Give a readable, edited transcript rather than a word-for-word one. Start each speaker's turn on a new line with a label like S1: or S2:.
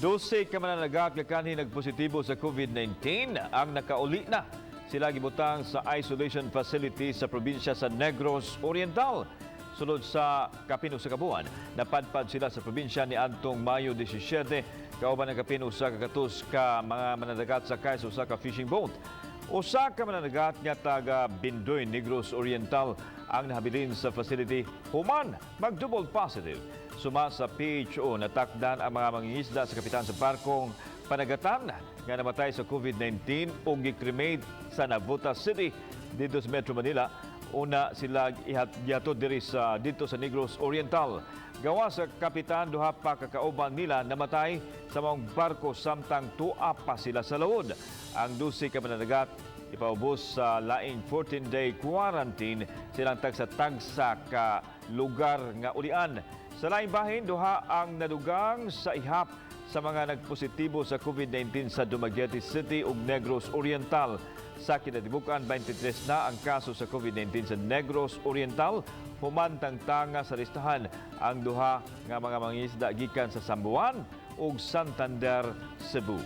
S1: 12 ka mananagat nga kanhi nagpositibo sa COVID-19 ang nakauli na. Sila gibutang sa isolation facility sa probinsya sa Negros Oriental. Sulod sa kapin 1 ka buwan, napadpad sila sa probinsya ni adtong Mayo 17 kauban ang kapin 1 ka katus ka mga mananagat sakay sa usa ka fishing boat. Usa ka mananagat nga taga Bindoy, Negros Oriental ang nahabilin sa facility human mag-double positive. Suma sa PHO, natakdan ang mga mangingisda sa kapitan sa barkong panagatan nga namatay sa COVID-19 o gi-cremate sa Navotas City didto sa Metro Manila. Una sila ihatod diri sa didto sa Negros Oriental. Gawa sa kapitan, duha pa ka kauban nila namatay sa maong barko samtang tua pa sila sa lawod. Ang 12 ka mananagat ipaubos sa laing 14-day quarantine silang tagsa-tagsa ka lugar nga ulian. Sa laing bahin, duha ang nadugang sa ihap sa mga nagpositibo sa COVID-19 sa Dumaguete City ug Negros Oriental. Sa kinatibuk-an, 23 na ang kaso sa COVID-19 sa Negros Oriental. Human tangtanga sa listahan ang duha nga mga mangingisda gikan sa Samboan ug Santander, Cebu.